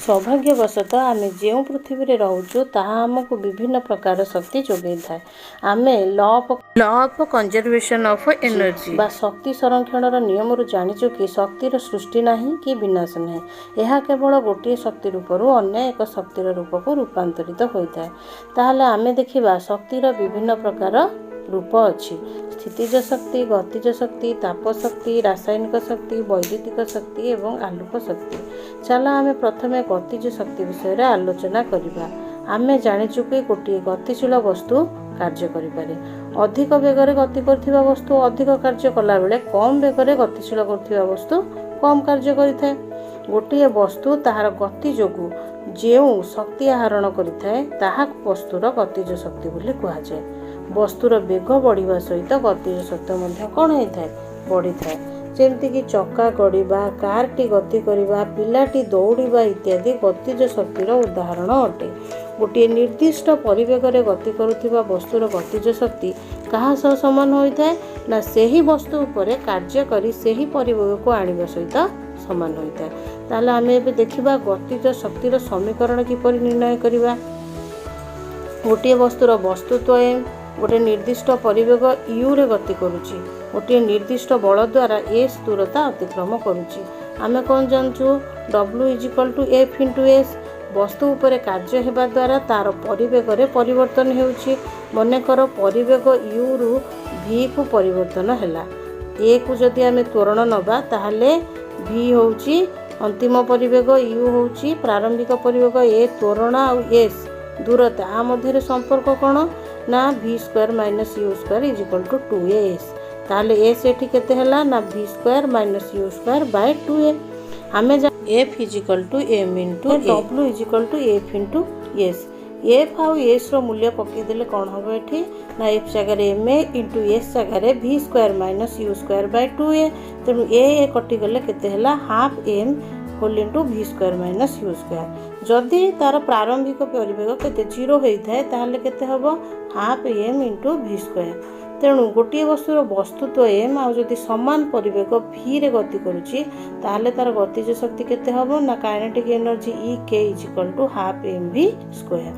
ସୌଭାଗ୍ୟବଶତଃ ଆମେ ଯେଉଁ ପୃଥିବୀରେ ରହୁଛୁ, ତାହା ଆମକୁ ବିଭିନ୍ନ ପ୍ରକାର ଶକ୍ତି ଯୋଗାଇଥାଏ। ଆମେ law of Law of conservation of energy ବା ଶକ୍ତି ସଂରକ୍ଷଣର ନିୟମରୁ ଜାଣିଛୁ କି ଶକ୍ତିର ସୃଷ୍ଟି ନାହିଁ କି ବିନାଶ ନାହିଁ। ଏହା କେବଳ ଗୋଟିଏ ଶକ୍ତି ରୂପରୁ ଅନ୍ୟ ଏକ ଶକ୍ତିର ରୂପକୁ ରୂପାନ୍ତରିତ ହୋଇଥାଏ। ତାହେଲେ ଆମେ ଦେଖିବା, ଶକ୍ତିର ବିଭିନ୍ନ ପ୍ରକାର ରୂପ ଅଛି: ସ୍ଥିତିଜ ଶକ୍ତି, ଗତିଜ ଶକ୍ତି, ତାପ ଶକ୍ତି, ରାସାୟନିକ ଶକ୍ତି, ବୈଦ୍ୟୁତିକ ଶକ୍ତି ଏବଂ ଆଲୋକ ଶକ୍ତି। ଚାଲ, ଆମେ ପ୍ରଥମେ ଗତିଜ ଶକ୍ତି ବିଷୟରେ ଆଲୋଚନା କରିବା। ଆମେ ଜାଣିଛୁ କି ଗୋଟିଏ ଗତିଶୀଳ ବସ୍ତୁ କାର୍ଯ୍ୟ କରିପାରେ। ଅଧିକ ବେଗରେ ଗତି କରୁଥିବା ବସ୍ତୁ ଅଧିକ କାର୍ଯ୍ୟ କଲାବେଳେ କମ୍ ବେଗରେ ଗତିଶୀଳ କରୁଥିବା ବସ୍ତୁ କମ୍ କାର୍ଯ୍ୟ କରିଥାଏ। ଗୋଟିଏ ବସ୍ତୁ ତାହାର ଗତି ଯୋଗୁଁ ଯେଉଁ ଶକ୍ତି ଆହରଣ କରିଥାଏ, ତାହାକୁ ବସ୍ତୁର ଗତିଜ ଶକ୍ତି ବୋଲି କୁହାଯାଏ। ବସ୍ତୁର ବେଗ ବଢ଼ିବା ସହିତ ଗତିଜ ଶକ୍ତି ମଧ୍ୟ କ'ଣ ହେଇଥାଏ? ବଢ଼ିଥାଏ। ଯେମିତିକି ଚକା ଗଡ଼ିବା, କାରଟି ଗତି କରିବା, ପିଲାଟି ଦୌଡ଼ିବା ଇତ୍ୟାଦି ଗତିଜ ଶକ୍ତିର ଉଦାହରଣ ଅଟେ। ଗୋଟିଏ ନିର୍ଦ୍ଦିଷ୍ଟ ପରିବେଗରେ ଗତି କରୁଥିବା ବସ୍ତୁର ଗତିଜ ଶକ୍ତି କାହା ସହ ସମାନ ହୋଇଥାଏ ନା, ସେହି ବସ୍ତୁ ଉପରେ କାର୍ଯ୍ୟ କରି ସେହି ପରିବେଗକୁ ଆଣିବା ସହିତ ସମାନ ହୋଇଥାଏ। ତାହେଲେ ଆମେ ଏବେ ଦେଖିବା, ଗତିଜ ଶକ୍ତିର ସମୀକରଣ କିପରି ନିର୍ଣ୍ଣୟ କରିବା। ଗୋଟିଏ ବସ୍ତୁର ବସ୍ତୁତ୍ୱ ଏମ୍, ଗୋଟିଏ ନିର୍ଦ୍ଦିଷ୍ଟ ପରିବେଗ ୟୁରେ ଗତି କରୁଛି, ଗୋଟିଏ ନିର୍ଦ୍ଦିଷ୍ଟ ବଳ ଦ୍ୱାରା ଏସ୍ ଦୂରତା ଅତିକ୍ରମ କରୁଛି। ଆମେ କ'ଣ ଜାଣିଛୁ? W is equal to F into S. ବସ୍ତୁ ଉପରେ କାର୍ଯ୍ୟ ହେବା ଦ୍ୱାରା ତା'ର ପରିବେଗରେ ପରିବର୍ତ୍ତନ ହେଉଛି। ମନେକର ପରିବେଗ ୟୁରୁ ଭିକୁ ପରିବର୍ତ୍ତନ ହେଲା। ଏକୁ ଯଦି ଆମେ ତ୍ୱରଣ ନେବା, ତାହେଲେ ଭି ହେଉଛି ଅନ୍ତିମ ପରିବେଗ, you ହେଉଛି ପ୍ରାରମ୍ଭିକ ପରିବେଗ। ଏ ତ୍ୱରଣ ଆଉ ଏସ୍ ଦୂରତା, ଆ ମଧ୍ୟରେ ସମ୍ପର୍କ କ'ଣ ନା V square minus U square is equal to two A S. ତାହେଲେ ଏସ୍ ଏଠି କେତେ ହେଲା ନା V square minus U square by two A. ଆମେ F is equal to M into W is equal to F into S. F ଆଉ ଏସ୍ର ମୂଲ୍ୟ ପକାଇଦେଲେ କ'ଣ ହେବ ଏଠି ନା, ଏଫ୍ ଜାଗାରେ ଏମ୍ ଏ ଇଣ୍ଟୁ ଏସ୍ ଜାଗାରେ V square minus U square by two A. ତେଣୁ ଏ ଏ କଟିଗଲେ କେତେ ହେଲା? Half M whole into V square minus U square. ଯଦି ତା'ର ପ୍ରାରମ୍ଭିକ ପରିବେଗ କେତେ, ଜିରୋ ହେଇଥାଏ, ତାହେଲେ କେତେ ହେବ? Half M into V square. ତେଣୁ ଗୋଟିଏ ବସ୍ତୁର ବସ୍ତୁତ୍ୱ ଏମ୍ ଆଉ ଯଦି ସମାନ ପରିବେଗ ଭିରେ ଗତି କରୁଛି, ତାହେଲେ ତା'ର ଗତିଜ ଶକ୍ତି କେତେ ହେବ ନା, kinetic energy E K is equal to half M V square.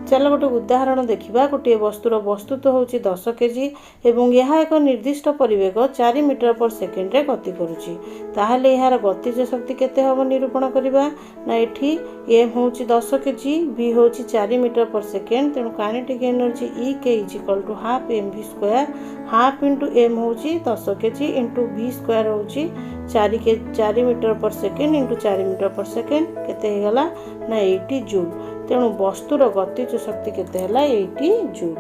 ଚାଲ, ଗୋଟେ ଉଦାହରଣ ଦେଖିବା। ଗୋଟିଏ ବସ୍ତୁର ବସ୍ତୁତ୍ୱ ହେଉଛି 10 କେଜି ଏବଂ ଏହା ଏକ ନିର୍ଦ୍ଦିଷ୍ଟ ପରିବେଗ 4 ମିଟର ପର ସେକେଣ୍ଡରେ ଗତି କରୁଛି। ତାହେଲେ ଏହାର ଗତିଜ ଶକ୍ତି କେତେ ହେବ ନିରୂପଣ କରିବା। ନା, ଏଠି ଏମ୍ ହେଉଛି 10 କେଜି, ଭି ହେଉଛି 4 ମିଟର ପର ସେକେଣ୍ଡ। ତେଣୁ kinetic energy E K is equal to half M V square. Half into M ହେଉଛି 10 କେଜି, ଇଣ୍ଟୁ ଭି ସ୍କୋୟାର ହେଉଛି 4 metre per second into 4 metre per second. କେତେ ହେଇଗଲା ନା, 80 ଜୁଲ୍। ତେଣୁ ବସ୍ତୁର ଗତିଜ ଶକ୍ତି କେତେ ହେଲା? 80 ଜୁଲ୍।